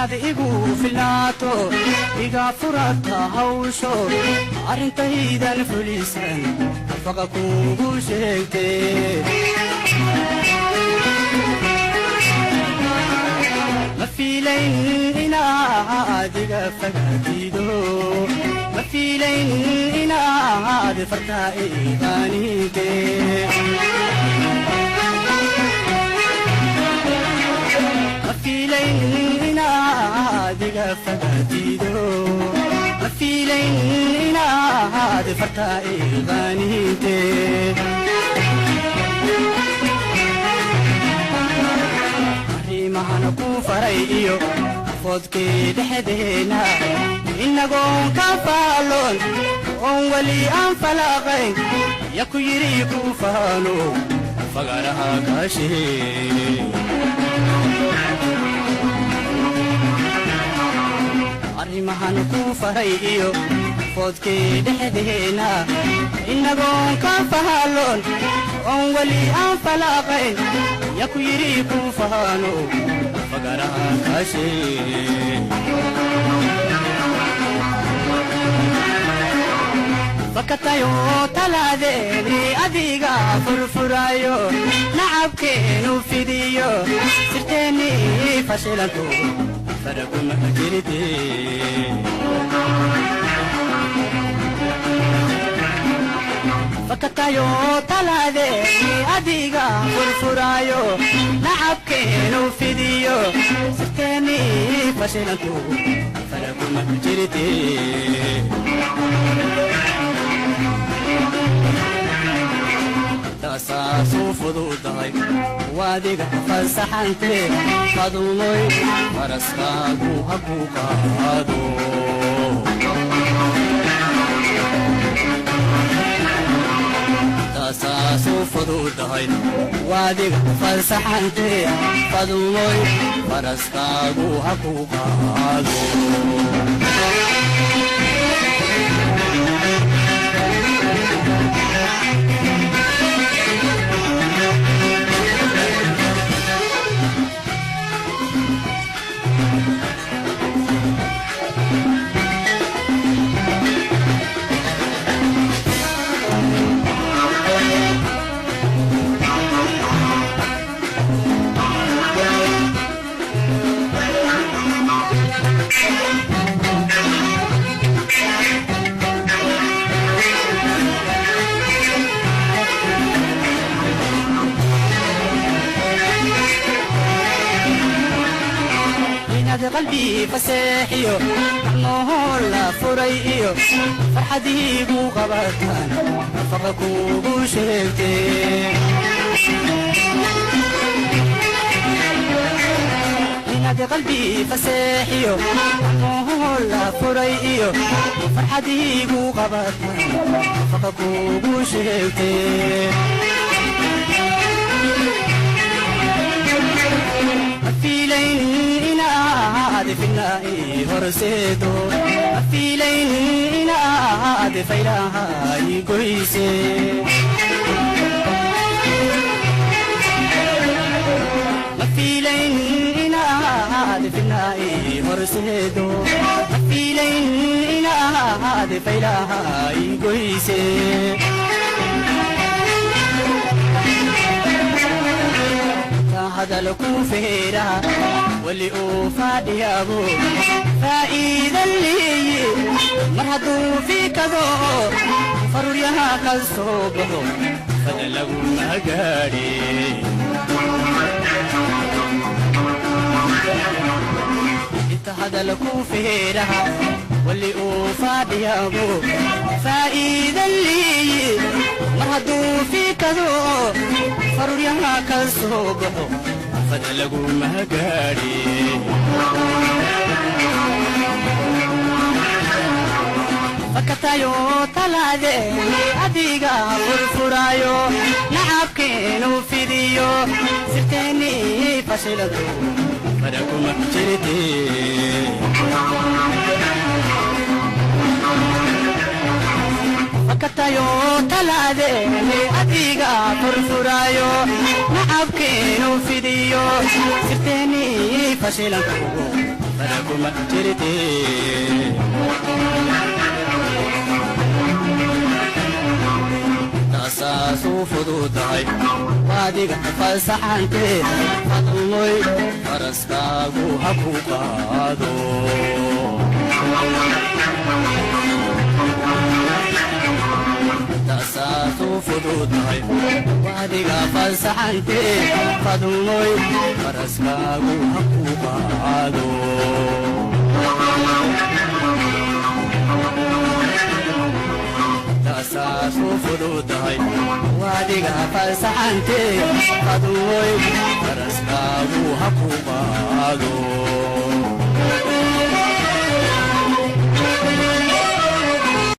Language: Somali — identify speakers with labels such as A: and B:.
A: Inaad igu filnaato iga furata hawsho arrintaydan fulisan faqa kuugu sheegtee. Ma fiilayn inaad iga fagaatido, ma fiilayn inaad fartaa iqaaninte. Ma fiilayn inaad iga fagaatido, ma fiilayn inaad fartaa iqaaninte. Arrimahana ku faray iyo foodkii dhexdeena inagoon ka faaloon oon weli aan falaaqayn ya ku yidhi ku faano fagaraha kaashee. Arrimahan ku faray iyo foodkii dhexdeena inagoon ka faaloon oon weli aan falaaqayn ya ku yidhi ku faano fagaraha kaashee. Fakatayo talaadeeni adiga furfurayo nacabkeenu fidiyo sirteeni fashilanto faraguma jirite. Fakatayo talaadeeni adiga furfurayo nacabkeenu fidiyo sirteeni fashilanto faraguma jirite. Taasaasu fududahay waadiga fasaxante fadumoy faraskaagu ha ku qaado. Taasaasu fududahay waadiga fasaxante fadumoy faraskaagu ha ku qaado. Inaad qalbi faseexiyo macnoho la furay iyo farxadiigu qabataan nafaqa kuugu sheegtee. Inaad qalbi faseexiyo macnoho la furay iyo farxadiigu qabataan nafaqa kuugu sheegtee. Ma fiilayn inaad fidna ii horseedo, ma fiilayn inaad faylaha ii goyse. Ma fiilayn inaad fidna ii horseedo, ma fiilayn inaad faylaha ii goyse. Hadal ku feera weli uu fadhiyaabo faa'iida leeye mar hadduu fiikado faruryaha ka soo baxo fada laguma gaadhe. Inta hadal ku feeraha weli uu fadhiyaabo faa'iida leeye mar hadduu fiikado faruryaha ka soo baxo fada laguma gaadhe. Fakatayo talaadeeni adiga furfurayo nacabkeenu fidiyo sirteeni fashilanto faraguma jirite. Fakatayo talaadeeni adiga furfurayo nacabkeenu fidiyo sirteeni fashilanto Farakuma jirte. Taasaasuu fududahay, waadiga fasaxante. Fadmoy, faraskaagu ha ku qaado. Taasaasuu fududahay, waadiga fasaxante. Fadmoy, faraskaagu ha ku qaado. Taasaasuu fududahay, waadiga fasaxante. Fadmoy, faraskaagu ha ku qaado.